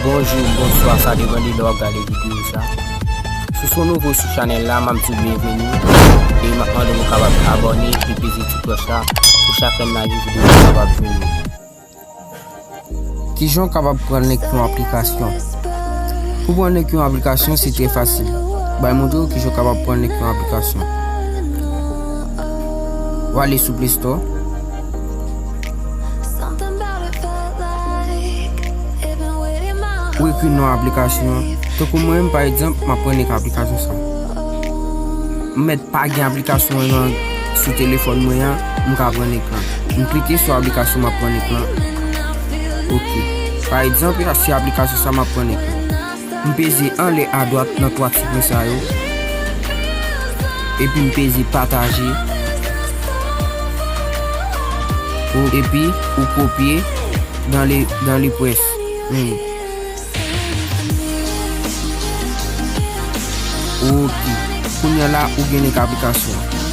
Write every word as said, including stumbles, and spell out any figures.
Bonjou, bonswa, sa depann de lè w ap gade videyo sa. Si w se yon nouvo sou chanèl la, m ap di w byenveni e m ap mande w pou w kapab abòne e peze ti klòch la pou chak lè m lage videyo sa kapab jwenn ou. Kijan w kapab pran link yon aplikasyon? Pou pran link yon aplikasyon, se trè fasil. Bay montre w kijan w kapab pran link yon aplikasyon. W ale sou Play Store. Ou ekri non aplikasyon an. Tankou mwen menm, pa egzanp, m ap pran link aplikasyon sa. M mèt pa gen aplikasyon an nan, sou telefòn mwen an, m ka pran link lan. M klike sou aplikasyon m ap pran link lan. Ok. Pa egzanp, se aplikasyon sa m ap pran link lan. M peze anlè adwat nan twa ti pwen sa yo. Epi m peze pataje. Ou, epi ou kopye dans les, dans les presses. Hmm. Ok. Kounye a la, ou gen link aplikasyon an.